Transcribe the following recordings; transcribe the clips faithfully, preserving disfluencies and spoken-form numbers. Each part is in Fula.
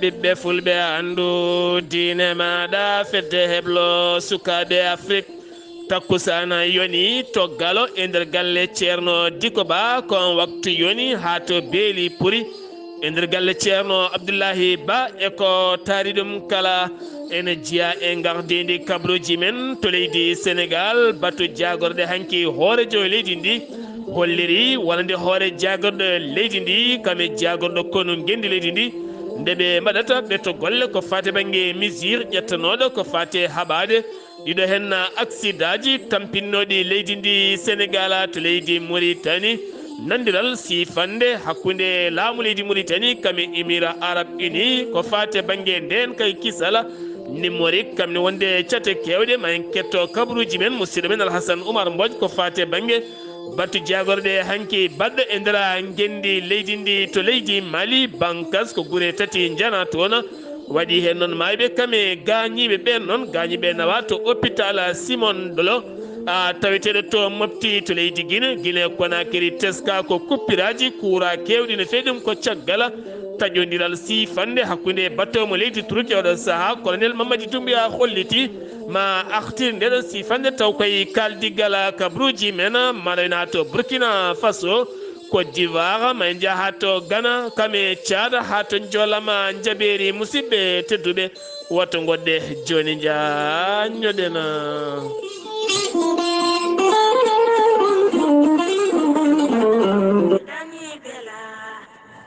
Ɓiɓɓe fulɓe, anndu diine maaɗa, fedde heblo sukaaɓe Afrik. Takkusaana yoni to Galo e nder galle Ceerno Diko Ba, ko on waktu yoni haa to beeli puri e nder galle Ceerno Abdullahi Ba. E ko taari ɗum kala, ene jeyaa e ngardiindi kabruuji men to leydi Senegaal. Batu jaagorɗe hanki hooreejo leydi ndi holliri wonande hoore jaagorɗo leydi ndi, kam e jaagorɗo konu ngenndi leydi ndi, nde ɓe mbaɗata ɓe to golle ko faati bannge misir ƴettanooɗo ko faati haɓaade ɗiɗo heen aksidaaji tampinnooɗi leydi ndi Senegaal to leydi Muritani, nanndiral siifannde hakkunde laamu leydi Muritani kam e Émirats Arabes Unis ko faati bannge ndeen kay kisal. Ni Morik kam ne wonde cate keewɗe, ma en ketto kabaruuji men musidɗo men Alhasan Umar Mbodj ko faati bannge batu jaagorɗe hanki baɗɗo e nder ngenndi leydi ndi to leydi Mali, Bankas ko gure tati njana toon. Waɗi heen noon maayɓe kam e gaañiiɓe ɓeen noon, gaañiiɓe nawa to hôpital Simon Dolo, a, taweteeɗo to Mopti to leydi Gine, Gine Konakiri teska ko kuppiraaji kuura keewɗi no feewi ɗum ko caggal taƴondiral siifannde hakkunde batoomo leydi Turki oɗo sahaa, Colonel Mamadi Doumbouya holliti ma artir ndeɗo siifannde taw koye kaaldigal kabaruuji men, maɗa wona to Burkina Faso, Côte d'Ivoire, ma en njaha to Ghana, kam e Tchad, haa to Njolama Njabeeri. Musidɓe tedduɓe, woto ngoɗɗe jooni njaññoɗen.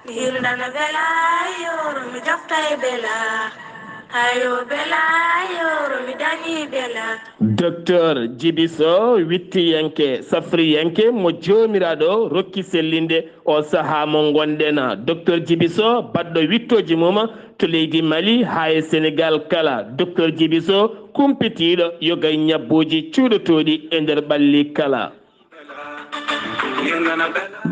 Hirnana bela, yoro mi jofta e bela. Ayo bela, yoro mi dañi bela. Docteur Djiby Sow, wittiyanke, safriyanke mo Joomiraaɗo rokki sellinde o sahaa mo ngonɗen. Docteur Djiby Sow, baɗɗo wittooji mum to leydi Mali haa e Senegaal kala. Docteur Djiby Sow, kumpitiiɗo yoga e ñabbuuji cuuɗotooɗi e nder ɓalli kala.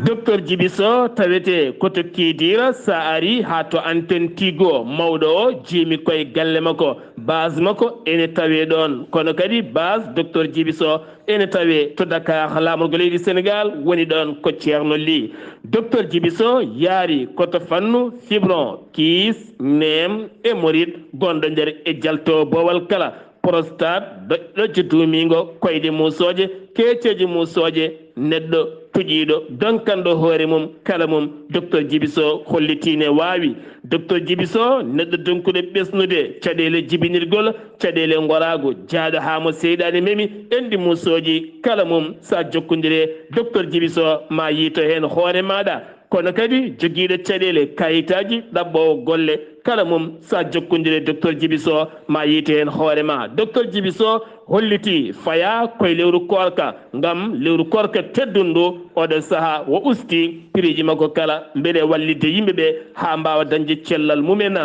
Docteur Djiby Sow tawete ko to Kidira, sa ari haa to antenne Tigo mawɗo o, jiimi koye galle makko, base makko ene tawe ɗoon. Kono kadi base Docteur Djiby Sow ene tawe to Dakar, laamorgo leydi Senegaal woni ɗoon ko Ceerno Ly. Docteur Djiby Sow yaari ko to fannu fibron, kiis, neem, hémorroïde, gonɗo nder e jalto boowal kala. Prostate, doƴƴo duumiingo, koyɗe muusooje, keeceeje muusooje, neɗɗo tuƴiiɗo, donkanɗo hoore mum, kala mum, Docteur Djiby Sow hollitii ne waawi. Docteur Djiby Sow, neɗɗo donkuɗo ɓesnude caɗeele jibinirgol, caɗeele ngoraagu, jaaɗo haa mo seyɗaane memi, enɗi muusooji, kala mum, sa jokkondire Docteur Djiby Sow, ma yiito heen hoore maaɗa. Kono kadi jogiiɗo caɗeele, kayitaaji, ɗaɓɓoowo golle, kala mum, sa jokkondire Docteur Djiby Sow, ma yiite heen hoore ma. Docteur Djiby Sow hollitii fayaa koye lewru koorka, ngam lewru koorka teddundu, oɗo sahaa o usti piriiji makko kala, mbeɗe wallitde yimɓe ɓe haa mbaawa dañde cellal mumen.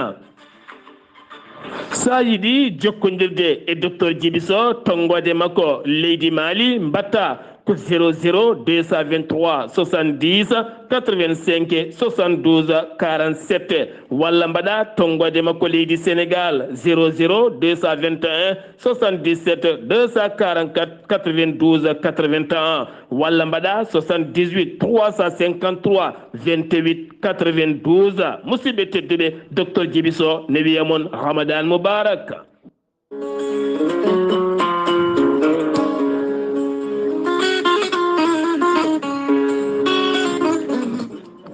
Sa yiɗi jokkondirde e Docteur Djiby Sow, tonngoode makko leydi Mali, mbaɗta ko zéro zéro deux cent vingt-trois soixante-dix quatre-vingt-cinq soixante-douze quarante-sept, walla mbaɗa tonngoode makko leydi Senegaal, zéro zéro deux cent vingt et un soixante-dix-sept deux cent quarante-quatre quatre-vingt-douze quatre-vingt-un, walla mbaɗa soixante-dix-huit trois cent cinquante-trois vingt-huit quatre-vingt-douze. Musidɓe tedduɓe, Docteur Djiby Sow ne wiya mon Ramadan Mubarak.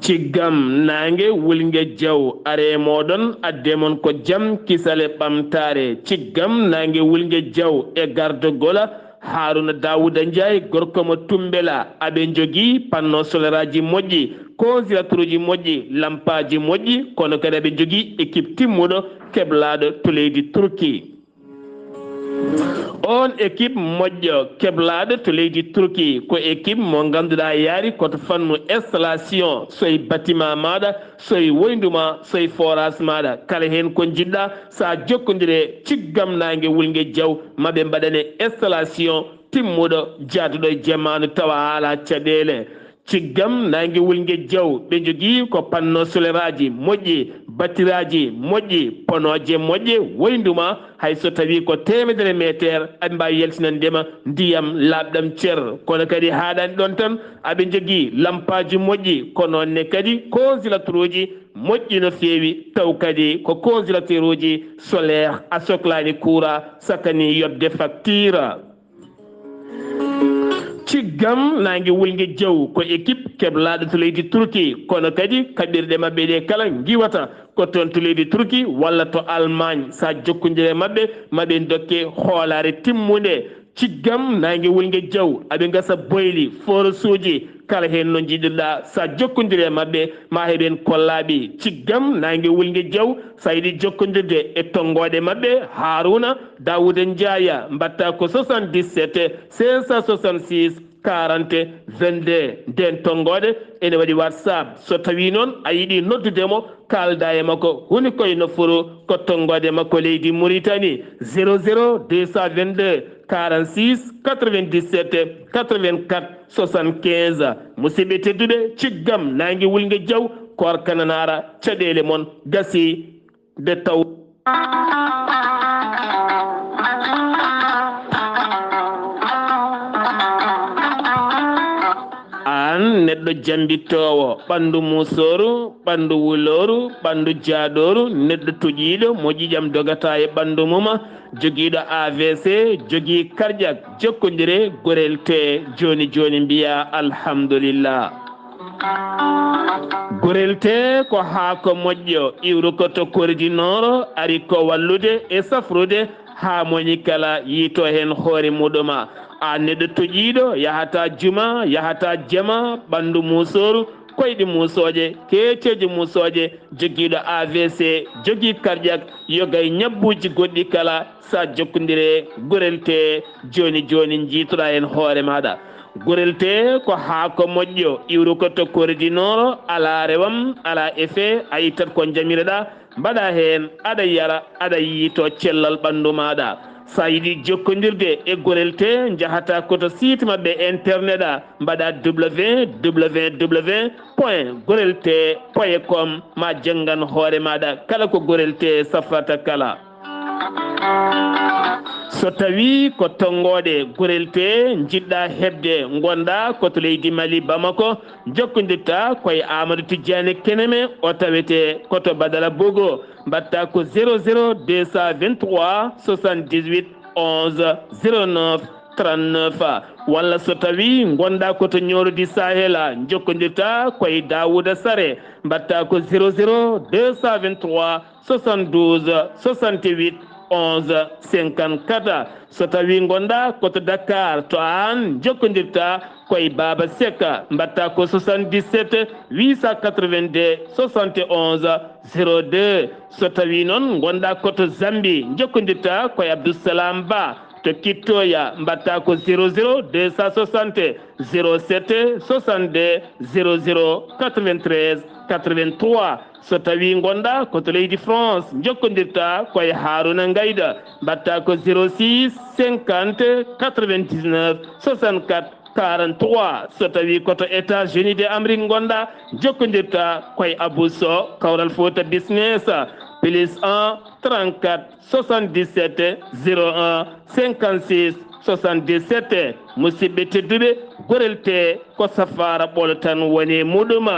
Ciggam naange wulnge jaw are mooɗon adde mon ko jam kisale ɓamtaare. Ciggam naange wulnge jaw e gardogol Haruna Dawuda Ndiaye, gorko mo Tumbela. Aɓe njogii panneau solaire aji moƴƴi, congélateur uji moƴƴi, lampaaji moƴƴi, kono kadi aɓe njogii équipe timmuɗo keblaaɗo to leydi Turki. On équipe moƴƴo keblaaɗo to leydi Turki ko équipe mo ngannduɗaa yaari ko to fannu installation, soy bâtiment maaɗa, soy woyndu ma, soy forage maaɗa, kala heen ko njiɗɗaa, sa jokkondire ciggam naange wulnge jaw, maɓe mbaɗane installation timmuɗo, jaaduɗo e jamaanu tawa haala caɗeele. Ciggam naange wulnge jaw, ɓe njogii ko panneau solaire aji moƴƴi, battiraaji moƴƴi, ponooje moƴƴe, woyndu ma, hay so tawii ko teemedere meeteer, aɓe mbaawi yaltinande ma ndiyam laaɓɗam cer. Kono kadi haaɗaani ɗoon tan, aɓe njogii lampaaji moƴƴi, ko noon ne kadi congélateur uji moƴƴi no feewi, taw kadi ko congélateur uji solaire a soklaani courant, sakani yoɓde facture. Ciggam naange wulnge jaw ko équipe keblaaɗo to leydi Turki, kono kadi kaɓirɗe maɓɓe ɗe kala ngiwata ko toon to leydi Turki walla to Allemagne. Sa jokkondire maɓɓe, maɓe dokke hoolaare timmunde. Ciggam naange wulnge jaw, aɓe ngasa boyli, forosuuji, kala heen no njiɗirɗa. Sa jokkondire maɓɓe, ma heɓen kollaaɓe. Ciggam naange wulnge jaw, sa yiɗi jokkondirde e tonngooɗe maɓɓe, Haruna Dawuda Njaaya, mbatta ko soixante-dix-sept cinq cent soixante-six quarante vingt-deux. Nden tonngooɗe ene waɗi WhatsApp. So tawi noon a yiɗi noddude mo, kaalda e makko, huni koye nofuru ko tonngooɗe makko leydi Mauritanie, zéro zéro deux cent vingt-deux quarante-six quatre-vingt-dix-sept quatre-vingt-quatre soixante-quinze. Musidɓe tedduɓe, ciggam naange wulnge jaw, koor kananaara, caɗeele mon gasi de taw. Aan neɗɗo jambittoowo, ɓanndu muusooru, ɓanndu wulooru, ɓanndu jaaɗooru, neɗɗo toƴiiɗo mo ƴiiƴam dogata e ɓanndu mum, jogiiɗo A V C, jogii karƴak, jokkondire Gorel Tee jooni jooni, mbiya alhamdulillah. Gorel Tee ko haako moƴƴo, iwrukoto kordi nooro, ari ko wallude e safrude haa moni kala yiito heen hoore muɗum. Aan neɗɗo toƴiiɗo, yahata juma, yahata jama, ɓanndu muusooru, koyɗi muusooje, keeceeje muusooje, jogiiɗo A V C, jogii karƴak, yoga e ñabbuuji goɗɗi kala, sa jokkondire Gorel Tee jooni jooni, njiitoɗa heen hoore maaɗa. Gorel Tee ko haako moƴƴo, iwrukoto kordi nooro, alaa rewam, alaa effet, a ittat ko njamiroɗa, mbaɗa heen, aɗa yara, aɗa yiito cellal ɓanndu maaɗa. Sa yiɗi jokkondirde e Gorel Tee, njahata ko to site maɓɓe internet a, mbaɗa www point gorel tee point com, ma janngan hoore maaɗa kala ko Gorel Tee safrata kala. So tawi ko tonngooɗe Gorel Tee njiɗɗa heɓde, ngonɗa ko to leydi Mali, Bamako, jokkondirta koye Amadou Tidiane Keneme, o tawete ko to Badara Bogo, mbaɗta ko zéro zéro deux cent vingt-trois soixante-dix-huit onze zéro neuf trente-neuf. Walla so tawi ngonɗa ko to Ñooro di Sahel, jokkondirta koye Daouda Sare, mbaɗta ko zéro zéro deux cent vingt-trois soixante-douze soixante-huit onze cinquante-quatre. So tawi ngonɗa ko to Dakar, to aan jokkondirta koye Baba Seck, mbaɗta ko soixante-dix-sept huit cent quatre-vingt-deux soixante et onze zéro deux. So tawi noon ngonɗa ko to Zambie, jokkondirta koye Abdoussalam Ba to Kittoya, mbaɗta ko zéro zéro deux cent soixante zéro sept soixante-deux zéro zéro quatre-vingt-treize quatre-vingt-trois. So tawi ngonɗa ko to leydi France, jokkondirta koye Haruna Ngayda, mbaɗta ko zéro six cinquante quatre-vingt-dix-neuf soixante-quatre quarante-trois. So tawi ko to États-Unis de Amérique ngonɗa, jokkondirta koye Abou Sow, Kawral Fouta Business, plus un trente-quatre soixante-dix-sept zéro un cinquante-six soixante-dix-sept. Musidɓe tedduɓe, Gorel Tee ko safaara ɓolo tan woni e muɗum.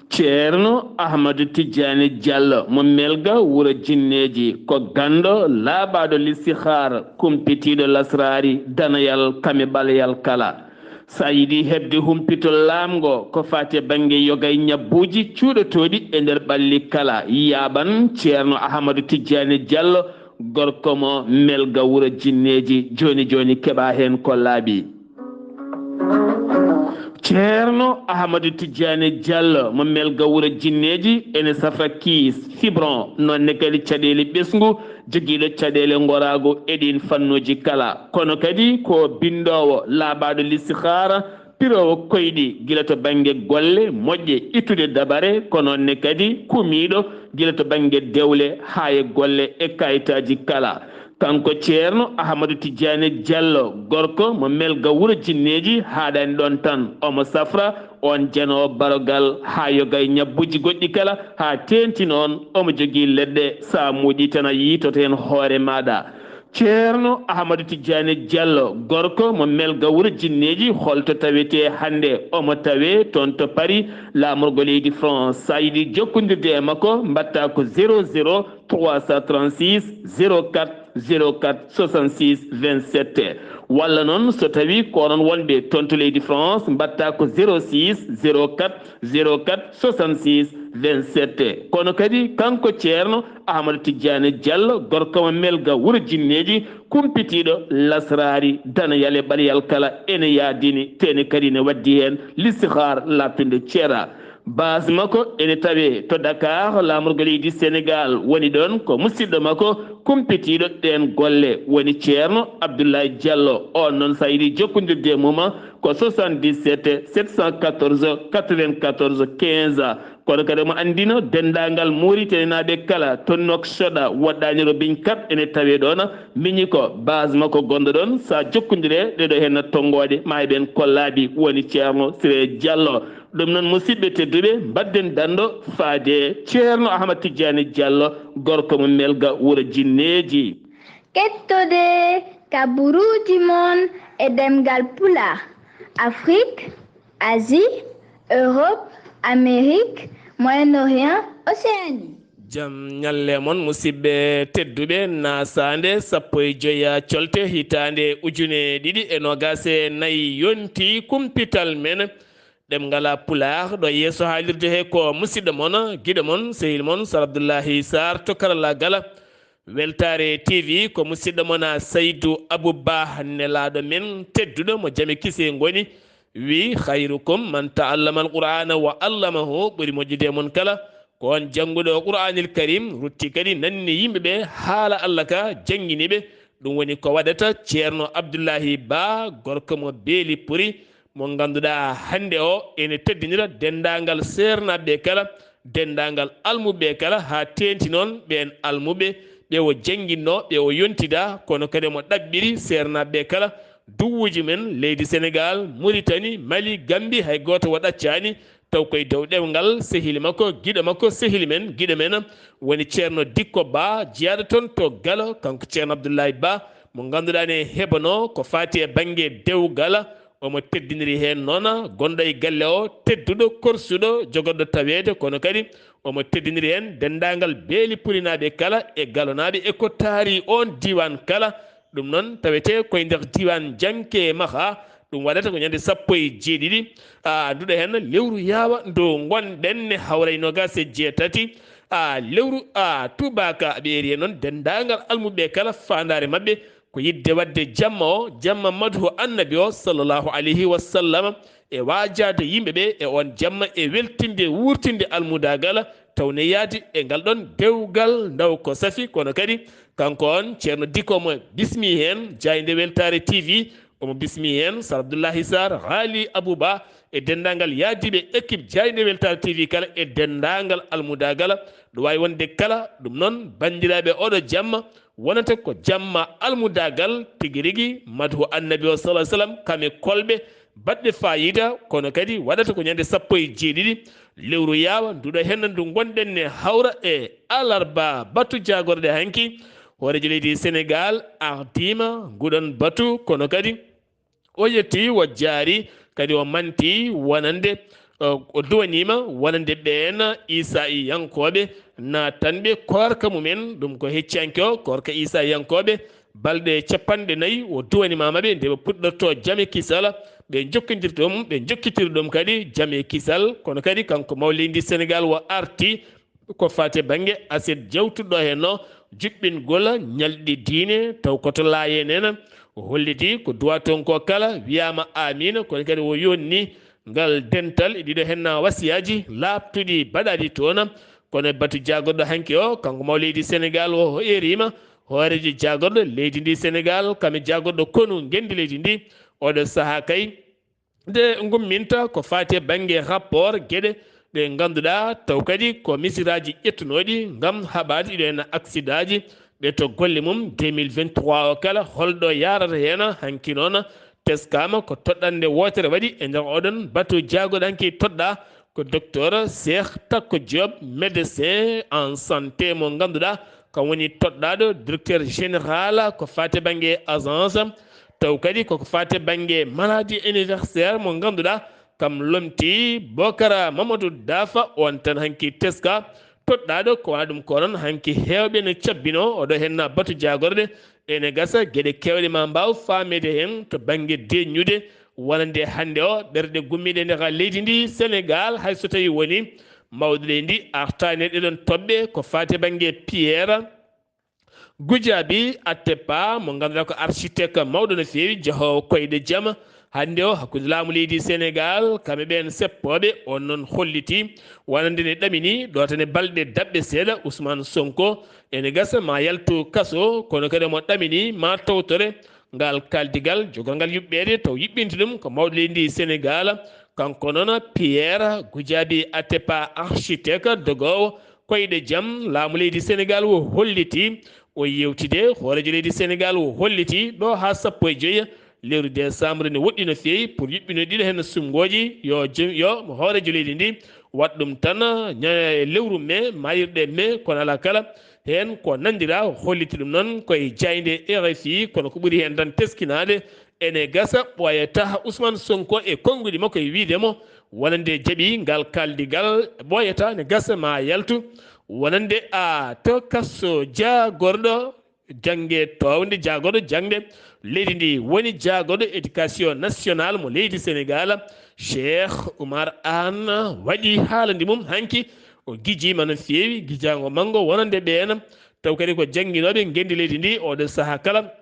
Ceerno Ahmadu Tijjaani Jallo mo Melga wuro Jinneeji ko ganndo laaɓaaɗo listixaar, kumpitiiɗo lasraari, danayal kame ɓaleyal kala. So a yiɗi heɓde humpito laamngo ko faati e bannge yoga e ñabbuuji cuuɗotooɗi e nder ɓalli kala, yaaɓan Ceerno Ahmadu Tijjaani Jallo, gorko mo Melga wuro Jinneeji, jooni jooni keɓa heen ko laaɓi. Ceerno Ahmadu Tijjaani Jallo mo Melga wuro Jinneeji ene safra kiis, fibron, noon ne kadi caɗeele ɓesngu, jogiiɗo caɗeele ngoraagu e ɗiin fannuuji kala. Kono kadi ko binndoowo, laaɓaaɗo listixaara, piroowo koyɗi gila to bannge golle moƴƴe, ittude dabare, ko noon ne kadi kumiiɗo gila to bannge dewle haa e golle e kayitaaji kala. Kanko Ceerno Ahmadu Tijjaani Jallo, gorko mo Melga wuro Jinneeji, haaɗaani ɗoon tan, omo safra oon janoowo barogal haa yoga e ñabbuuji goɗɗi kala, haa teeŋti noon omo jogii leɗɗe, so a muuƴii tan a yiitoto heen hoore maaɗa. Ceerno Ahmadu Tijjaani Jallo, gorko mo Melga Wuro Jinneeji, holto tawetee hannde? Omo tawee toon to Paris, laamorgo leydi France. So a yiɗi jokkondirde e makko, mbaɗtaa ko zéro zéro trois cent trente-six zéro quatre zéro quatre soixante-six vingt-sept. Walla noon, so tawii ko onon wonɓe toon to leydi France, mbaɗtaa ko zéro six zéro quatre zéro quatre soixante-six vingt-sept. Kono kadi, kanko Ceerno Ahmadu Tijjaani Jallo, gorko mo Melga Wuro Jinneeji, kumpitiiɗo lasraari, danayal e ɓaleyal kala, ene yaadini, te ene kadi ene waddi heen listihaar laaɓtunde ceera. Base makko ene tawee to Dakar, laamorgo leydi Sénégal woni ɗoon, ko musidɗo makko kumpitiiɗo ɗeen golle, woni Ceerno Abdoulaye Diallo. Oon noon, so a yiɗi jokkondirde e mum, ko soixante-dix-sept sept cent quatorze quatre-vingt-quatorze quinze. Kono kadi omo anndina denndaangal Muritaninaaɓe kala to Nouakchott, woɗɗaani Robin Kap ene tawee ɗoon, miñi ko base makko gonɗo ɗoon. So a jokkondiree ɗeɗo heen tonngooɗe, ma heɓen kollaaɗi, woni Ceerno Siré Diallo. Ɗum noon, musidɓe tedduɓe, mbaɗden danndo faade Ceerno Ahmad Tijjaani Diallo, gorko mo Melga Wuro Jinneeji. Kettode kaburuuji mon e ɗemngal Pulaar, Afrique, Asie, Europe, Amérique, Moyen-Orient, Océanie. Jam ñalle mon, musidɓe tedduɓe, naasaande sappo e joya colte hitaande ujune ɗiɗi e noogaas e nayi yonti kumpital men. Ɗemngal Pulaar, ɗo yeeso haalirde he ko musidɗo mon, giɗo mon, sehil mon, Sar Abdullahi Sarr to karallaagal. Weltaare T V ko musidɗo mon Saydu Abu Ba, nelaaɗo men tedduɗo mo jame kise ngoni, wi: "Khayrukum man ta'allama al-Qur'ana wa allamahu", ɓuri moƴƴude e mon kala ko on jannguɗo Qur'anil Karim, rutti kadi nanni yimɓe ɓe haala Allah ka, janngini ɓe. Ɗum woni ko waɗata Ceerno Abdullahi Ba, gorko mo Beeli Puri, mo ngannduɗaa hannde o ene teddinira denndaangal seernaaɓe ɓe kala, denndaangal almuɓe ɓe kala, haa teeŋti noon ɓeen almuɓe ɓe o jannginnoo, ɓe o yontidaa, kono kadi mo ɗaɓɓiri seernaaɓe ɓe kala, duwwuuji men leydi Senegaal, Muritani, Mali, Gambi, hay gooto o ɗaccaani, taw koye dow ɗemngal sehil makko, giɗo makko, sehil men, giɗo men, woni Ceerno Dikko Ba, jeyaaɗo toon to Galo, kanko Ceerno Abdullahi Ba, mo ngannduɗaa ne heɓanoo ko faati e bannge dewgal, omo teddiniri heen noon gonɗo e galle o, tedduɗo, korsuɗo, jogorɗo taweede, kono kadi omo teddiniri heen denndaangal Beeli Purinaaɓe kala e Galonaaɓe e ko taari oon diiwaan kala. Ɗum noon tawetee koye nder diiwaan Janke Maha, ɗum waɗata ko ñande sappo e jeeɗiɗi, a, nduɗo heen lewru yaawa ndu ngonɗen ne, hawra e noogaas e jeetati, a, lewru, a, tuubaaka. Ɓe eri heen noon denndaangal almuɓe kala, faandaare maɓɓe ko yiɗde waɗde jamma o, jamma madhu annabi o, sallallahu alayhi wa sallam, e waajaade yimɓe ɓe e oon jamma, e weltinde, wuurtinde almudaagal, taw ne yaadi e ngal ɗoon dewgal ndaw ko safi, kono kadi kanko oon Ceerno Diko mo bismi heen, jaaynde Weltaare T V, omo bismi heen Sar Abdullahi Sarr, Haali Abuba, e denndaangal yaadiiɓe équipe jaaynde Weltaare T V kala, e denndaangal almudaagal, ɗo waawi wonde kala. Ɗum noon, banndiraaɓe, oɗo jamma wonata ko jamma almudaagal tigi rigi, madhu annabi o, sallallahu alaihi wasallam, kame kolɓe baɗɗe faayiida, kono kadi waɗata ko ñande sappo e jeeɗiɗi lewru yaawa, nduɗo heen ndu ngonɗen ne, hawra e alarba. Batu jaagorɗe hanki, hooreejo leydi Senegaal ardiima nguɗon batu, kono kadi o yetti, o jaari, kadi o manti wonande, o, o duwaniima wonande ɓeen Iisaayankooɓe naatanɓe koorka mumen. Ɗum ko hecciyanke o, koorka Iisaayankooɓe, balɗe capanɗe nayi o duwanimaama ɓe, nde ɓe puɗɗorto jam e kisal, ɓe njokkondirta ɗum, ɓe njokkitira ɗum kadi jam e kisal. Kono kadi kanko mawɗo leydi Senegaal o arti, ko faati e bannge aset jawtuɗo heen o, juɓɓingol ñalɗi diine, taw ko to Laayeen en, o holliti ko duwa toon ko kala, wiyaama aamiina, kono kadi o yonni ngal dental e ɗiɗo heen wasiyaaji laaɓtuɗi baɗaaɗi toon. Kono e batu jaagorɗo hanki o, kanko mawɗo leydi Senegaal o, o eriima hooreejo jaagorɗo leydi ndi Senegaal, kam e jaagorɗo konu ngenndi leydi ndi, oɗo sahaa kay, nde ngumminta ko faati e bannge rapport geɗe ɗe ngannduɗaa taw kadi ko misiraaji ƴettunooɗi ngam haɓaade ɗiɗo heen aksidaaji ɓe to golle mum deux mille vingt-trois o kala, holɗo yaarata heen. Hanki noon teskaama ko toɗɗannde wootere waɗi e nder oɗon batu jaagoɗo hanki toɗɗaa ko docteur Cheikh Takko Diop, médecin en santé mo ngannduɗaa Kam woni toɗɗaaɗo directeur général ko faati bannge agence, taw kadi koko faati bannge maladie universelle mo ngannduɗaa kam lomti Bokara Mamadou Dafa. On tan hanki teska toɗɗaaɗo ko wona ɗum ko noon hanki heewɓe ne cabbino oɗo henna batu jaagorɗe. Ene gasa geɗe kewɗe ma mbaaw faameede heen to bannge deeƴnude wonande hannde o ɓerɗe gummiiɗe nder leydi ndi Senegal, hay so tawi woni mawɗo leydi ndi artaani e ɗeɗon toɓɓe ko faati bannge Pierre Goudiaby Atepa mo ngannduɗaa ko architecte mawɗo no feewi jahoowo koyɗe jama. Hannde o hakkunde laamu leydi Senegal kamɓe ɓeen seppooɓe on noon holliti wonande ne ɗamini ɗo tan e balɗe daɓɓe seeɗa Ousmane Sonko ene gasa ma yaltu kaso, kono kadi omo ɗamini ma tawtore ngal kaldigal jogorngal yuɓɓeede taw yuɓɓinta ɗum ko mawɗo leydi ndi Senegal. Kanko noon Pierre Goudiaby Atepa architecte dogoowo koyɗe jam laamu leydi Senegal o holliti o yewtide hooreejo leydi Senegal o holliti ɗo haa sappo e joyi lewru décembre ne woɗɗi no feewi pour yuɓɓino ɗiɗo heen suɓngooji yo jom yo hooreejo leydi ndi waɗ ɗum tan ña- e lewru mai mayirɗe mai kono alaa kala heen ko nanndira holliti ɗum noon koye jaaynde R F I kono ko ɓuri heen tan teskinaade ene gasa ɓooyata Ousmane Sonko e konnguɗi makko e wiyde mo wonande jaɓi ngal kaldigal ɓooyata ne gasa ma yaltu wonande a to kaso jaagorɗo jannge toowde jaagorɗo jaŋde leydi ndi woni jaagorɗo éducation nationale mo leydi Senegal Cheikh Oumar Anne waɗi haalandi mum hanki o gijiima no feewi gijaango manngo wonande ɓeen taw kadi ko jannginooɓe ngenndi leydi ndi oɗo sahaa kala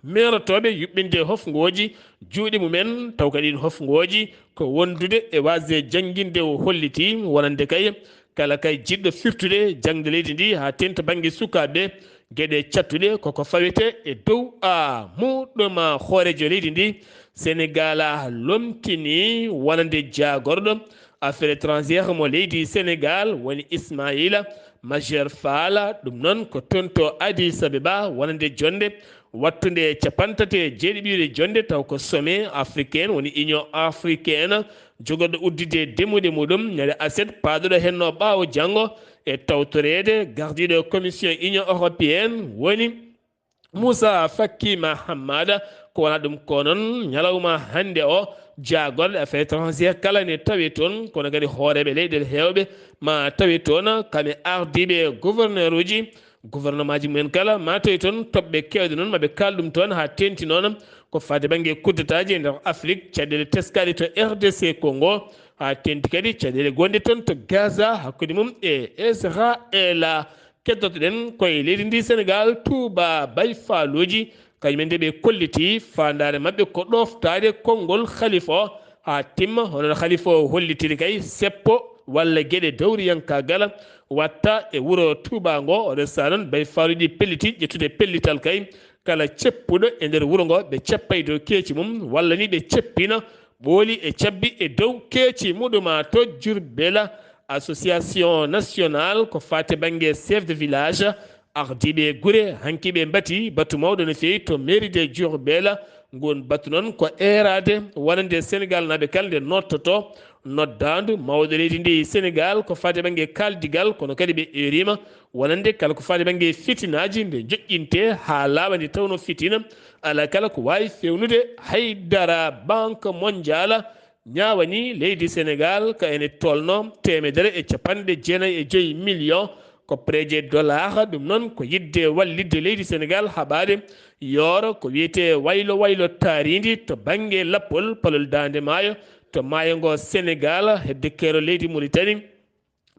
meerotooɓe yuɓɓinde hofngooji juuɗe mumen taw kadi ɗin hofngooji ko wondude e waasde jannginde o holliti wonande kay kala kay jiɗɗo firtude jaŋde leydi ndi haa tenta bannge sukaaɓe geɗe cattuɗe koko fawete e dow a muɗɗoma hooreejo leydi ndi Senegal lomtini wonande jaagorɗo affaire étrangère mo leydi Senegal woni Ismaïla Major Fala ɗum noon ko toon to Addis Abeba wonande jonde wattunde capantate jeeɗiɓiire jonde taw ko sommet africain woni union africaine jogorɗo udditde demude muɗum ñande aset paaduɗo henno ɓaawo janngo e tawtoreede gardiiɗo commission union européenne woni Moussa Faki Mahammada ko wona ɗum ko noon ñalawma hannde o jaagorɗe affaire étrangère kala ne tawi toon kono kadi hooreeɓe leyɗeele heewɓe ma tawi toon kamɓe ardiiɓe gouverneur uji gouvernement ji mumen kala ma tawi toon toɓɓe kewɗe noon maɓe kaal ɗum toon haa teenti noon ko faade bannge kuddetaaji e nder Afrik caɗeele teskaɗe to R D C Congo haa teenti kadi caɗeele gonɗe toon to Gaza hakkunde mum e Israel. Keddotoɗen koye leydi ndi Senegal Touba Baye Falluji kañum en de ɓe kolliti faandaare maɓɓe ko ɗoftaade konngol khalifa o haa timma hono no khalifa o hollitiri kay seppo walla geɗe dawriyankagal watta e wuro Touba ngo oɗo sa noon Baye Falluji pelliti ƴettude pellital kay kala ceppuɗo e nder wuro ngo ɓe ceppay dow keeci mum walla ni ɓe ceppina ɓooli e cabbi e dow keeci muɗuma to Jurbel. Association nationale ko faate bannge chef de village ardiiɓe gure hanki ɓe mbati batu mawɗo no feewi to mairie de Diourbel. Ngun batu noon ko eeraade wonande Senegal naaɓe kala nde nottoto noddaandu mawɗo leydi ndi Senegal ko faate bannge kaldigal kono kadi ɓe eeriima wonande kala ko faate bannge fitinaaji nde joƴƴinte haa laaɓa nde tawno fitina alaa kala ko waawi fewnude haydara. Banque mondiale ñaawani leydi Senegal ka ene tolno teemedere e capanɗe jeenayi e joyi million ko projet dollar ɗum noon ko yidde wallitde leydi Senegal haɓaade yooro ko wiyetee waylo waylo taariindi to bannge lappol palol daande maayo to maayo ngo Senegal hedde keero leydi Muritani.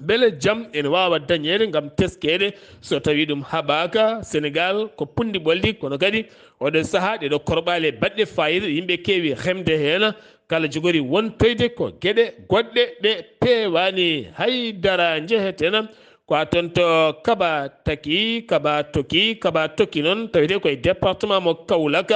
Mbele jam ene waawa dañeede ngam teskeede so tawii ɗum haɓaaka? Senegal ko punndi ɓoldi kono kadi oɗo sahaa ɗeɗo korɓaale baɗɗe faayiida yimɓe keewi remde heen kala jogori wontoyde ko geɗe goɗɗe ɗe peewaani hay dara njehetena ko a toon to kaba taki kaba toki kaba toki noon tawetee koye département mo Kaolack.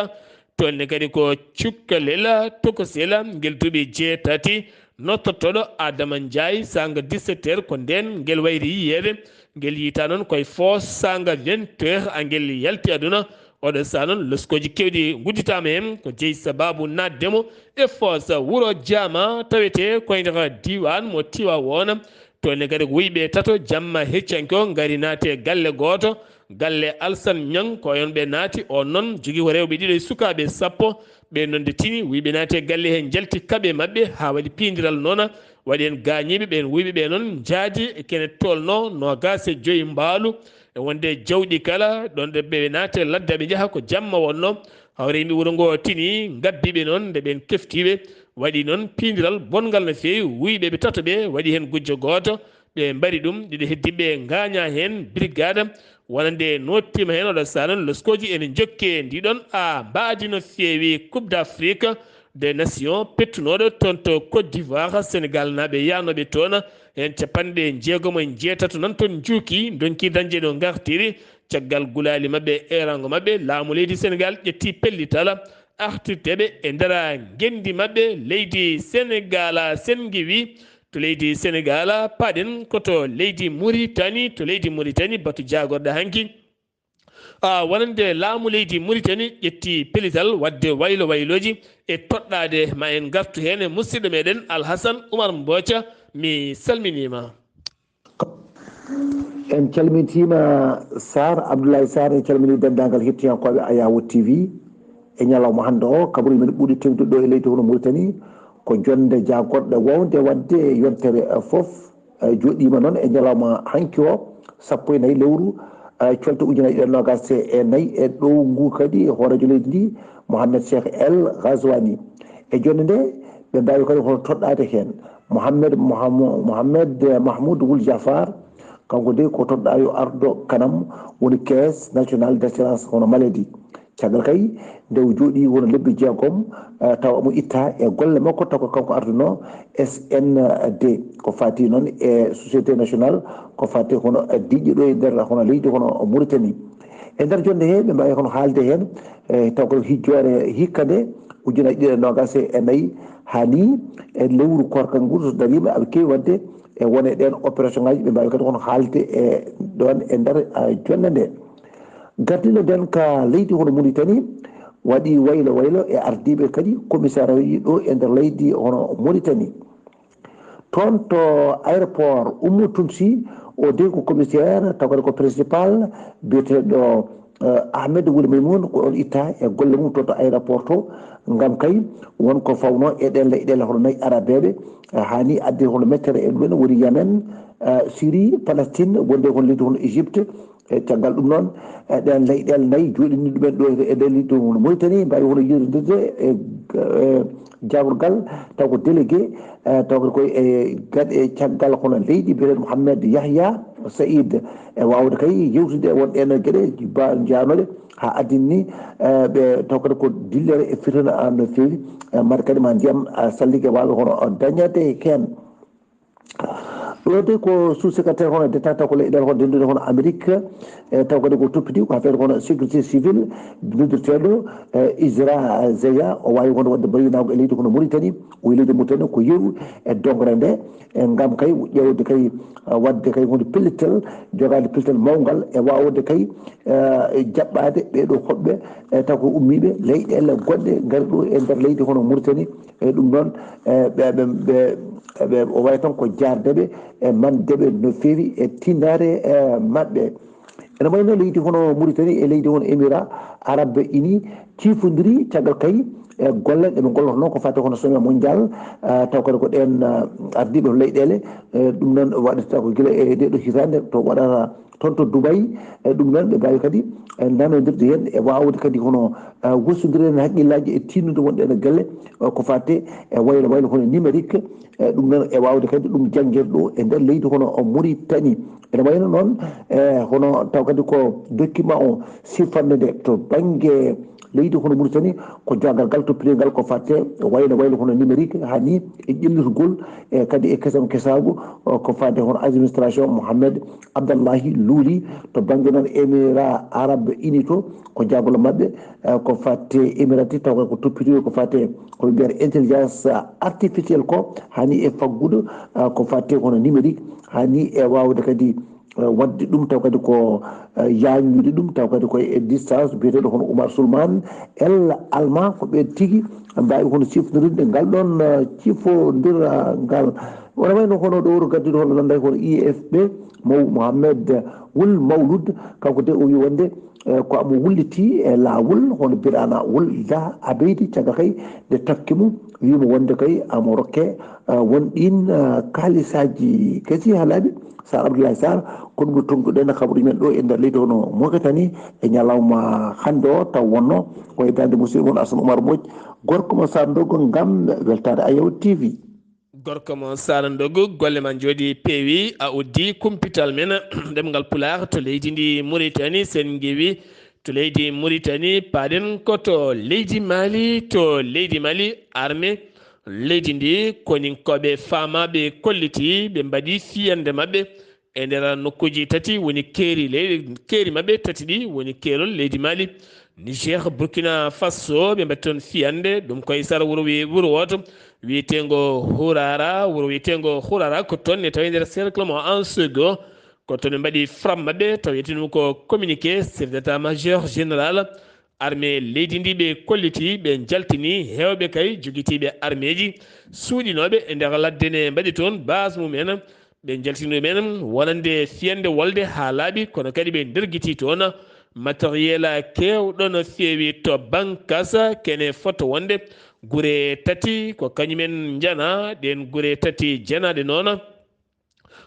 Toon ne kadi ko cukkalel tokosel ngel duuɓi jeetati nottotoɗo Adama Ndiaye sanga dix-sept heures ko nden ngel wayri yiyeede ngel yiyta noon koye foos sanga vingt heures a ngel yalti aduna. Oɗo sa noon loskooji kewɗi ngudditaama heen ko jeyi sababu naatde mo e foos wuro Jaama tawetee koye nder diiwaan mo Tiwaawoon. Toon ne kadi ko wuyɓe tato jamma heccanke o ngari naati e galle gooto Galle Alsan Ñang, ko heen ɓe naati. On noon jogii ko rewɓe ɗiɗo e sukaaɓe sappo. Ɓe noon nde tini, wuyɓe naati e galle hee, njalti kaɓe maɓɓe haa waɗi piindiral noona. Waɗi heen gaañiiɓe, ɓeen wuyɓe ɓe noon njaadi e kene tolnoo noogaas e joy mbaalu. E wonde jawɗi kala, ɗoon ɗo ɓe naati e ladde, ɓe njaha ko jamma wonnoo. Hawre yimɓe wuro ngoo tini, ngabbi ɓe noon nde ɓeen keftii ɓe. Waɗi noon piindiral bonngal no feewi, wuyɓe ɓe tato ɓe, waɗi heen gujjo gooto. Ɓe mbari ɗum, ɗiɗo heddiiɓe ngaañaa heen. Brigade wonande nottiima heen oɗo sahaa noon, loskooji ene njokke ndiɗon a mbaadi no feewi. Coupe d'Afrique des Nations pettunooɗo toon to Côte d'Ivoire, Sénégal naaɓe yahnooɓe toon heen capanɗe jeegom e jeetato noon toon njuuki, ndonki dañde ɗo ngartiri. Caggal gulaali maɓɓe e erango maɓɓe, laamu leydi Sénégal ƴetti pellital artirde ɓe e nder ngenndi maɓɓe. Leydi Sénégal, Sen Ngiwi, to leydi Sénégal, paaɗen ko to leydi Mauritanie. To leydi Mauritanie, batu jaagorɗo hanki, a, wonande laamu leydi Mauritanie ƴetti pellital waɗde waylo waylooji e toɗɗaade. Ma en ngartu heen e musidɗo meɗen Alhasan Oumar Mboca, mi salminiima. En calmitiima Sarr, Abdoulaye Sarr, en calminii denndaangal hettiyankooɓe Ayawo T V. E ñalawma hannde o, kabaruuji men ɓuri tewde ɗo e leydi hono Mauritanie, ko jonnde jaagorɗe waawde waɗde yontere, eh, fof, eh, jooɗiima noon e ñalawma hanki o, sappo e nayi lewru, eh, colte ujunaaji ɗiɗi e noogaas e nayi e ɗowngu kadi hooreejo leydi ndi, Mohamed Cheikh El Ghazouani. E jonnde nde, ɓe mbaawi kadi hono toɗɗaade heen Mohamed Mohamed, Mohamed Mahmoud Wul Jaffar, kanko de ko toɗɗaajo arɗo kanam woni Caisse Nationale d'Assurance hono Maladie. Caggal kay, nde o jooɗii won lebbi jeegom, eh, tawa omo itta e golle makko, taw ko kanko ardunoo S N D, ko faati noon e Société Nationale, ko faati hono, eh, diƴƴe ɗo e nder hono leydi hono Mauritanie. E nder jonnde he, ɓe mbaawi hono haalde heen, eh, taw ko hijjoore hikka nde, ujunaaji ɗiɗi e noogaas e nayi, haa ni e lewru koorka ngu so dariima, aɓe keewi waɗde e won e ɗeen opération ŋaaji, ɓe mbaawi kadi hono haalde e ɗoon e nder, eh, jonnde nde. Gardiiɗo ndeen ka leydi hono Mauritanie waɗi waylo waylo e ardiiɓe kadi commissariat ji ɗo e nder leydi hono Mauritanie. Toon to aéroport Oumou Toumsi, o de ko commissaire, taw kadi ko principal, biyeteeɗo, eh, Ahmed Wuli Maymoun, ko oon itta e golle mum toon to aéroport to, ngam kay won ko fawnoo e ɗeen leyɗeele hono nayi arabeeɓe, eh, haa ni addi hono mettere e ɗumen woni Yemen, eh, Syrie, Palestine, wonde hono leydi hono Égypte, E caggal ɗum noon, e ɗeen leyɗeele nayi jooɗini ɗumen ɗo e nder leydi hono Mauritanie, mbaawi hono yirlidirde e, e jaagorgal, taw ko délégué, e, taw ko e gaɗe caggal hono leydi, biyeteeɗo Mohamed Yahya Said, e waawde kay yewtude e won ɗeen geɗe ba-, njaanooɗe haa addini, e, ɓe taw kadi ko dillere e fitina no feewi, e, mbaɗa kadi ma ndiyam, a, sallike waawde hono dañeede heen. Ɗo de ko sous-secrétaire hono d'État taw ko leyɗeele hono denndude hono Amérique, e taw kadi ko toppiti ko affaire hono sécurité civile, noddirteeɗo, e, Isra Zeya, o waawi wonde waɗde mbayinaago e leydi hono Mauritanie, o yi leydi Mauritanie ko yeru e dongre nde, e ngam kay ƴeewde kay, e, waɗde kay wonde pellital, jogaade pellital mawngal e waawde kay, e, jaɓɓaade ɓee ɗoo hoɓɓe, e taw ko ummiiɓe leyɗeele goɗɗe ngari ɗo e nder leydi hono Mauritanie, e ɗum noon, e, ɓe, ɓe, ɓe, ɓe, o wayi tan ko jaarde ɓe, e mande ɓe no feewi e tiinnaare, e, maɓɓe. Ene wayi no leydi hono Mauritanie e leydi hono Émirats Arabes Unis ciifondiri caggal kay, e golle ɗe ɓe ngollata noon ko fati hono sommet mondial, e, taw kadi ko ɗeen, e, ardiiɓe leyɗeele, e, ɗum noon waɗata ko gila e nde ɗo hitaande to waɗata toon to Dubai, e ɗum noon ɓe mbaawi kadi, e, nanondirde heen e waawde kadi hono, e, wosondirde heen hakkillaaji e tiinnude wonɓe ene galle, e, ko fate e waylo waylo hono numérique, e ɗum noon e waawde kadi ɗum janngirde ɗo e nder leydi hono Mauritanie. Ene wayno noon, e, hono taw kadi ko document o sifannde nde to bannge leydi hono Mauritanie ko jogal ngal to piringal ko fate waylo waylo hono numérique hani e ƴellitgol e kadi e kesam kesaagu, o, ko fate hono administration Mohamed Abdallahi Luuli to bannge noon Émirats Arabes Unis to ko jaagol maɓɓe, e, ko fate Émirati taw ko toppitiiɗo ko fate ko ɓe mbiyata intelligence artificielle ko hani e faggudu, e, ko fate hono numérique hani e waawde kadi e, waɗde ɗum taw kadi ko, e, yaañude ɗum taw kadi koye e distance biyeteeɗo hono Oumar Soulman El Alma ko ɓeen tigi mbaawi hono siftondirde ngal ɗoon, e, cifondiral ngal Wona wayno hono ɗo wuro gadduɗo hono ɗon day hono I F P, Maw Mohamed Wul Mawlud, kanko de o wi wonde, eh, ko amo wulliti e laawol hono Birana Wul Da Abeydi, caggal kay nde tokke mum wimo wonde kay amo rokke, eh, won ɗin, eh, kaalisaji kasi ha laaɓi. Sar Abdoulaye Sar, ko ɗum ɗo tongtuɗen kabaruji men ɗo e nder leydi hono Mauritanie e ñalawma hannde o, taw wonno ko e darnde musidɗo mon Assane Oumar Mbodj, gorko mo Sar Ndogo ngam weltaade Ayaw T V. Gorko mo Sara Ndogu, golle ma njooɗi peewi, a uddi kumpital men ɗemngal Pulaar to leydi ndi Mauritanie, sen ngewi to leydi Mauritanie, paaɗen ko to leydi Mali, to leydi Mali, armée leydi ndi, koninkooɓe faamaaɓe kolliti, ɓe mbaɗi fiyande maɓɓe e nder nokkuuji tati, woni keeri ley-, keeri maɓɓe tati ɗi, woni keerol leydi Mali, Niger, Burkina Faso, ɓe mbaɗi toon fiyande, ɗum koye sara wuro wi-, wuro wooto wiyeteengo Hurara, wuro wiyeteengo Hurara, ko toon ne tawi nder cercle mo Ansego, ko toon ɓe mbaɗi frappe maɓɓe, taw yettinum ko communiqué, chef d'état-major général armée leydi ndi ɓe kolliti, ɓe njaltini heewɓe kay jogitiiɓe armeeji suuɗinooɓe e nder ladde ne mbaɗi toon base mum en, ɓe njaltini ɗum en wonande fiyande wolde haa laaɓi, kono kadi ɓe ndergiti toon matériel keewɗo no feewi to Bankas, kene foto wonde gure tati ko kañumen njana, ɗeen gure tati janaaɗe noon.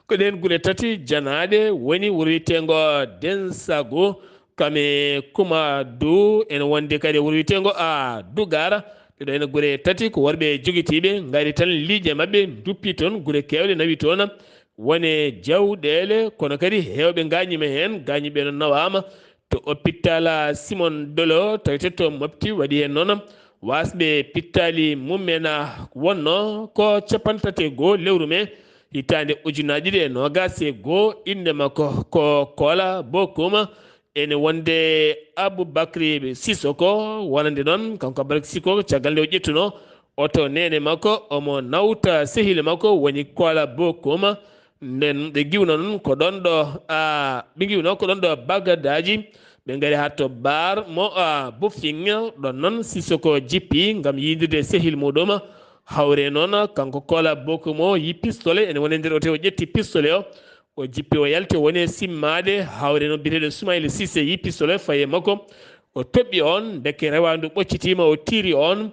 Ko ɗeen gure tati janaaɗe woni wuro wiyeteengo Densago, kame Kumadu, ene wondi kadi wuro wiyeteengo a Dugara. Ɗeɗo ene gure tati ko worɓe jogitiiɓe, ngari tan liiƴe maɓɓe, duppi toon, gure keewɗe nawi toon, wone jawɗeele, kono kadi heewɓe ngaañiima heen, gaañiiɓe no nawaama to hôpital Simon Dolo, tawete to Mopti, waɗi heen noon waasɓe pittaali mum en, wonno ko capanɗe tati e goo lewru mee hitaande ujunaaji ɗiɗi e noogaas e goo, innde makko ko Kola Bokum, ene wonde Aboubacry Sissoko, wonande noon kanko Aboubacry Sissoko, caggal nde o ƴettunoo oto neene makko, omo nawta sehil makko woni Kola Bokum. Nden ɓe ngiwno noon ko ɗon ɗo, a, ɓe ngiwno ko ɗon ɗo Bagadaji, ɓe ngari haa to bar mo, a, Bofing, ɗon noon Sissoko jippi ngam yiidirde sehil muɗum. Hawre noon kanko Kola Bokum o yi pistolet, ene woni e nder oto o ƴetti pistolet o, o jippi o yalti o woni e simmaade. Hawre noon biyeteeɗo Soumaïla Cissé yi pistolet fayi e makko. O toɓɓi oon, ndeke rewaandu ɓoccitiima, o tiiri oon.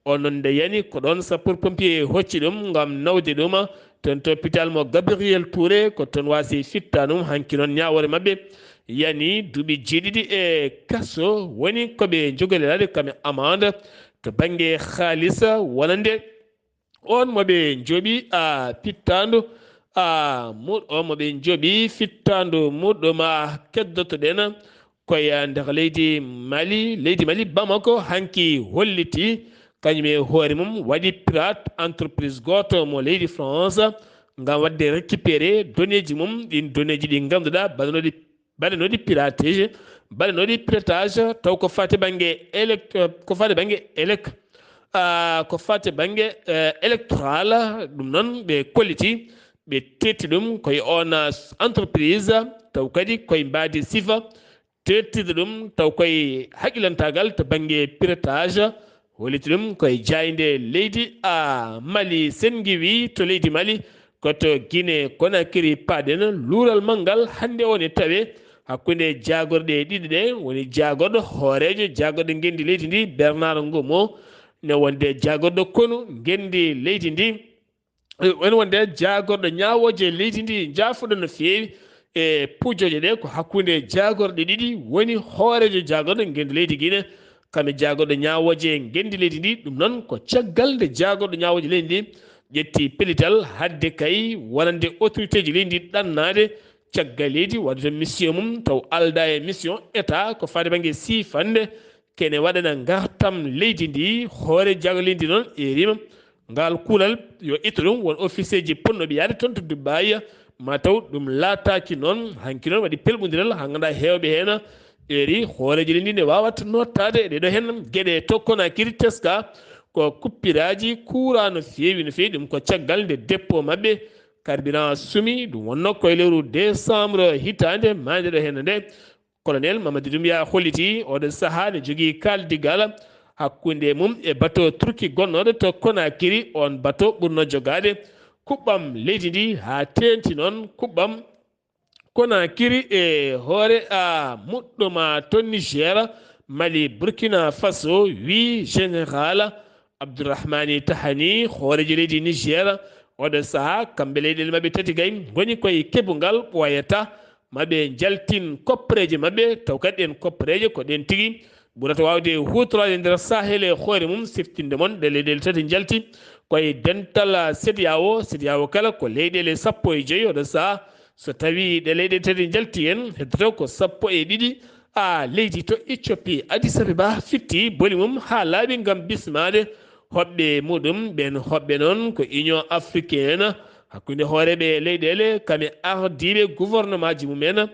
Oon noon nde yani, ko ɗoon sapeurs-pompiers hocci ɗum ngam nawde ɗum toon to hôpital mo Gabriel Touré, ko toon waasi fittaandu mum. Hanki noon ñaawoore maɓɓe yani duuɓi jeeɗiɗi e kaso, woni ko ɓe njogoriraade kam e amande to bannge haalis wonande oon mo ɓe njooɓi, a, fittaandu, a, muɗ-, oon mo ɓe njooɓi fittaandu muɗum, a, keddoto-ɗen koye nder leydi Mali. Leydi Mali, Bamako, hanki holliti kañum e hoore mum waɗi pirate entreprise gooto mo leydi France ngam waɗde récupérer données ji mum, ɗiin données ji ɗi ngannduɗaa baɗanooɗi, baɗanooɗi piratage, baɗanooɗi piratage, taw ko fate bannge élect-, ko fate bannge élec-, ah, ko fate bannge, eh, électoral, ɗum noon ɓe kolliti, ɓe teetti ɗum koye oon, ah, entreprise, taw kadi koye mbaadi sifa, teettirde ɗum taw koye haqilantaagal to bannge piratage, holliti ɗum koye jaaynde leydi, a, Mali. Sen ngiwi to leydi Mali, ko to Guinée Conakry paaɗen, luural manngal hannde o ne tawe hakkunde jaagorɗe ɗiɗi ɗe, woni jaagorɗo hooreejo jaagorɗe ngenndi leydi ndi, Bernard Ngomo, ne wonde jaagorɗo konu ngenndi leydi ndi. Eh, woni wonde jaagorɗo ñaawooje leydi ndi, njaafoɗon no feewi e pujooje ɗe, ko hakkunde jaagorɗe ɗiɗi, woni hooreejo jaagorɗo ngenndi leydi Guinée, kam e jaagorɗo ñaawooje ngenndi leydi ndi. Ɗum noon ko caggal nde jaagorɗo ñaawooje leydi ndi ƴetti pellital haɗde kay wonande autorité ji leydi ndi ɗannaade caggal leydi, waɗde toon mission mum, taw aldaa e mission État ko faade bannge siifande, kene waɗana ngartam leydi ndi. Hoore jaagorɗe leydi ndi noon erima ngal kuulal yo ittu ɗum, won officier ji potnooɓe yahde toon to Dubaï, ma taw ɗum laataaki noon. Hanki noon waɗi pelɓondiral, haa ngannduɗaa heewɓe heen eri hooreejo leydi ndi ne waawata nootaade e ɗeɗo heen geɗe to Conakry, teska ko kuppiraaji kuuraa no feewi, no feewi. Ɗum ko caggal nde dépôt maɓɓe carburant sumi, ɗum wonnoo ko e lewru décembre hitaande maayde ɗo heen nde. Colonel Mamadou Doumbouya holliti oɗo sahaa ne jogii kaaldigal hakkunde mum e bato Turki gonnooɗo to Conakry. Oon bato ɓurnoo jogaade kuɓɓam leydi ndi, haa teeŋti noon kuɓɓam Konakiri e hoore a muɗɗuma to Niger, Mali, Burkina Faso, wi Général Abdourahmani Tahani, hooreejo leydi Niger. Oɗo sahaa, kamɓe leyɗeele maɓɓe tati kay ngoni koye keɓungal ɓooyata maɓe njaltin koppareeje maɓɓe, taw kadi ɗeen koppareeje ko ɗeen tigi ɓurata waawde huutoraade nder Sahel e hoore mum, siftinde mon ɗe leyɗeele tati njalti koye dental CEDEAO. CEDEAO kala ko leyɗeele sappo e joy oɗo sahaa. So tawii ɗe leyɗeele tati njalti heen, heddoto ko sappo e ɗiɗi. A leydi to Ethiopie, Addis Abeba fitti boli mum haa laaɓi ngam bismaade hoɓɓe muɗum. Ɓeen hoɓɓe noon ko Union Africaine, hakkunde hooreeɓe leyɗeele, kam e ardiiɓe gouvernement ji mum en,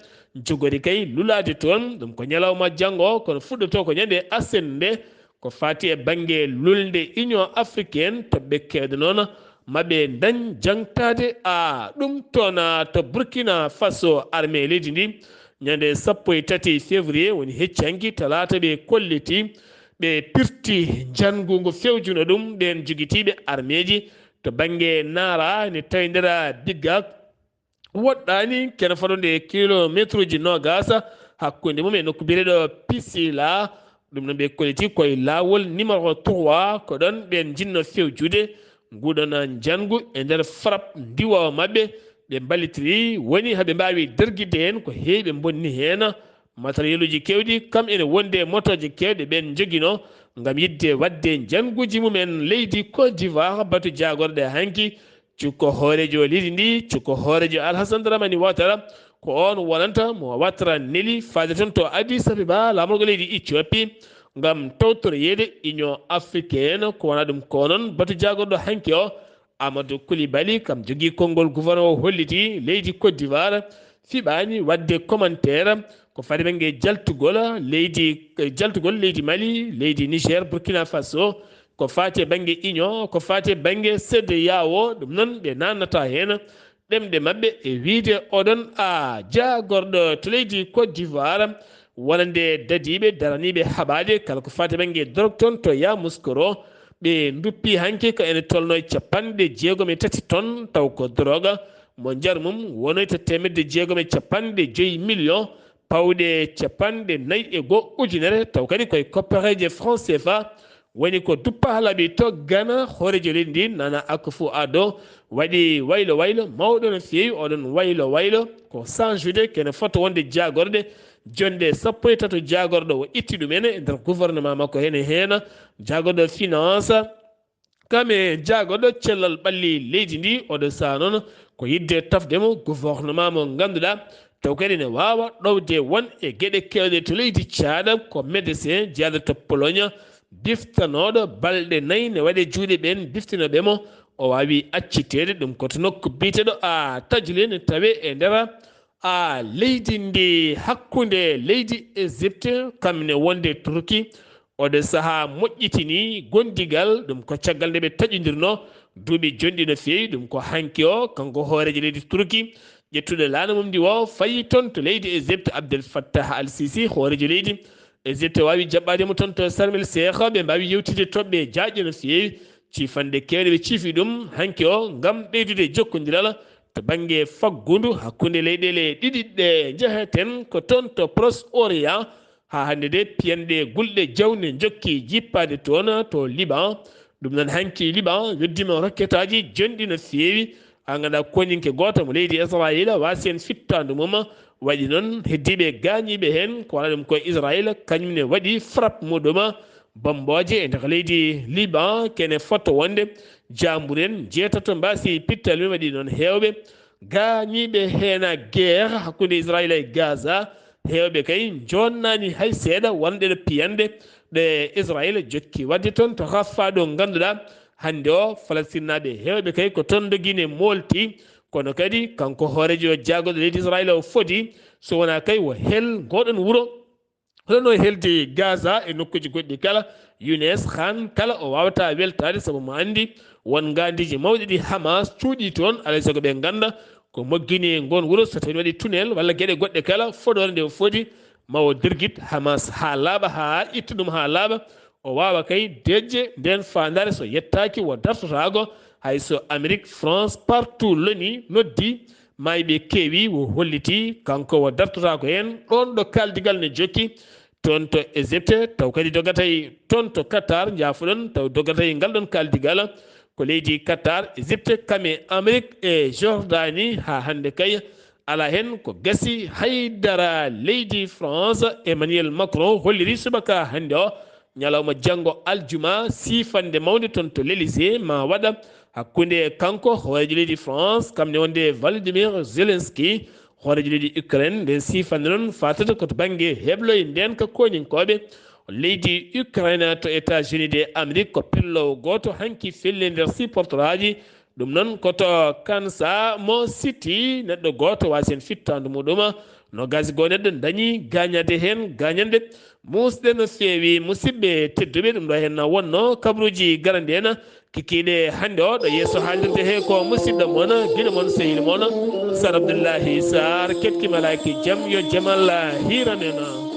jogori kay lulaade toon. Ɗum ko ñalawma janngo, kono fuɗɗoto ko ñande asen nde. Ko faati e bannge lulnde Union Africaine, toɓɓe keewɗe noon maɓe ndañ jaŋtaade a ɗum toon, a, to Burkina Faso, armée leydi ndi, ñande sappo e tati février, woni hecci hanki talaata, ɓe kolliti, ɓe pirti njanngu ngu fewjuno ɗum ɓeen jogitiiɓe armeeji to bannge Nara, ene tawi nder Bigak, woɗɗaani kene fotnde kilomeetruuji noogaas hakkunde mum e nokku biyeteeɗo Pisila. Ɗum noon ɓe kolliti koye laawol numéro trois, ko ɗoon ɓeen njiɗno fewjude nguɗon njanngu e nder frappe ndiwoowo maɓɓe. Ɓe mballitiri, woni haɓe mbaawi dargidde heen ko heewi, ɓe mbonni heen matériel uji keewɗi, kam ene wondi e motooje keewɗe ɓeen njoginoo ngam yiɗde waɗde njannguuji mum en leydi Côte d'Ivoire. Batu jaagorɗe hanki, cukko hooreejo leydi ndi, cukko hooreejo Alhassane Dramani Ouattara, ko oon wonanta mo Ouattara neli faade toon to Addis Abeba, laamorgo leydi Ethiopie, ngam tawtoroyeede Union Africaine. Ko wonaa ɗum ko noon, batu jaagorɗo hanki o, Amadou Coulibaly, kam jogii konngol gouvernement o, holliti leydi Côte d'Ivoire fiɓaani waɗde commentaire ko faati bannge jaltugol leydi, jaltugol leydi Mali, leydi Niger, Burkina Faso, ko faati e bannge Union, ko faati e bannge CEDEAO. Ɗum noon, ɓe naatnataa heen ɗemɗe maɓɓe e wiyde oɗon a jaagorɗo to leydi Côte d'Ivoire, wonande dadiiɓe daraniiɓe haɓaade kala ko faati e bannge drogue toon to Yamoussoukro. Ɓe nduppi hanki ko ene tolnoo e capanɗe jeegom e tati tonnes, taw ko drogue mo njar mum wonoyta teemedde jeegom e capanɗe joy million, pawɗe capanɗe nayi e goo ujunere, taw kadi koye koppareeje franc CFA. Woni ko duppa laaɓi to Ghana, hooreejo leydi ndi, Nana Akufo-Addo, waɗi waylo waylo mawɗo no feewi. Oɗon waylo waylo ko sanjude kene fota wonde jaagorɗe, jonde sappo e tato jaagorɗo o itti ɗum en e nder gouvernement makko heen e heen, jaagorɗo finance, kam e jaagorɗo cellal ɓalli leydi ndi. Oɗo sahaa noon ko yiɗde tafde mo gouvernement mo ngannduɗaa taw kadi ne waawa ɗowde won e geɗe keewɗe to leydi Caada. Ko médecin jeyaaɗo to Pologne, biftanooɗo balɗe nayi ne waɗe juuɗe ɓeen biftinooɓe mo. O waawi acciteede ɗum ko to nokku biyeteeɗo a Tajule, ne tawee e nder a leydi ndi hakkunde leydi Égypte, kam ne wonde Turki. Oɗo sahaa moƴƴitini gondigal, ɗum ko caggal nde ɓe taƴondirnoo duuɓi jonɗi no feewi. Ɗum ko hanki o, kanko hooreejo leydi Turki, ƴettuɗo laana mum ndi o, fayi toon to leydi Égypte. Abdel Fattah Al Sisi, hooreejo leydi Égypte, waawi jaɓɓaade mo toon to Sharm El Sheikh. Ɓe mbaawi yewtidde toɓɓe jaajɗe no feewi, ciifanɗe keewɗe ɓe ciifi ɗum hanki o, ngam ɓeydude jokkondiral to bannge faggundu hakkunde leyɗeele ɗiɗi ɗe. Njeheten ko toon to Proche Orient. Haa hannde de, piyanɗe gulɗe jawne njokki jippaade toon to Liban. Ɗum noon, hanki Liban yeddiima rokketaaji jonɗi no feewi. Haa nganndaa, koninke gooto mo leydi Israayila waasi heen fittaandu mum. Waɗi noon, heddiiɓe gaañiiɓe heen, ko wonaa ɗum ko Israayila, kañum ne waɗi frappe muɗum, bommbooje e nder leydi Liban, kene fota wonde jaamburen jeetato mbaasi pittal mum. Waɗi noon, heewɓe gaañiiɓe heen e guerre hakkunde Israayila e Gaza. Heewɓe kay njoonnaani hay seeɗa wonde ɗo piyanɗe ɗe Israayila jokki waɗde toon to Rafah, ɗo ngannduɗaa hannde o Falastinaaɓe heewɓe kay ko toon ndogine moolti. Kono kadi, kanko hooreejo jaagorɗo leydi Israayila o fodi, so wonaa kay o hel ngoɗon wuro, hono no heldi Gaza e nokkuuji goɗɗi kala. Younes Khan kala o waawataa weltaade, sabu mo anndi won ngaandiiji mawɗi ɗi Hamas cuuɗi toon, alaa e sago ɓe ngannda ko moggini ngoon wuro, so tawii waɗi tunnel walla geɗe goɗɗe kala, fodoore nde o fodi ma o dirgit Hamas haa laaɓa, haa itta ɗum haa laaɓa, o waawa kay deƴƴe ndeen faandaare, so yettaaki o dartotaako. Hayso Amerik, France, partout loni noddi, maayɓe keewi, o holliti kanko o dartotaako heen. Ɗoon ɗo kaaldigal ne jokki, toon to Égypte, taw kadi dogatay toon to Qatar, njaafoɗon, taw dogatay ngal ɗoon kaaldigal ko leydi Qatar, Égypte, kam e Amerik e Jordanie. Haa hannde kay alaa heen ko gasi. Haydara leydi France, Emmanuel Macron, holliri subaka hannde o, ñalawma janngo aljuma, siifannde mawnde toon to l'Élysée ma waɗa hakkunde kanko hooreejo leydi France, kam ne wonde Volodymyr Zelensky, hooreejo leydi Ukraine. Nden siifannde noon faatata ko to bannge heblo e ndeenka kooñinkooɓe. Leydi Ukraine to États-Unis de Amérique ko pellowo gooto hanki felle nder supporteraaji. Ɗum noon ko to Kansas mo City, neɗɗo gooto waasi heen fittaandu muɗum. Nogas goo neɗɗo dañi gaañaade heen gaañanɗe muusɗe no feewi. Musidɓe tedduɓe, ɗum ɗo heen wonno kabaruuji garanɗi en kikiiɗe hannde o. Ɗo yeeso haalirde he ko musidɗo mon, giɗo mon, sehil mon, Sar Abdullahi Sar, ketki malaaki jam, yo jam Allah hiiran en.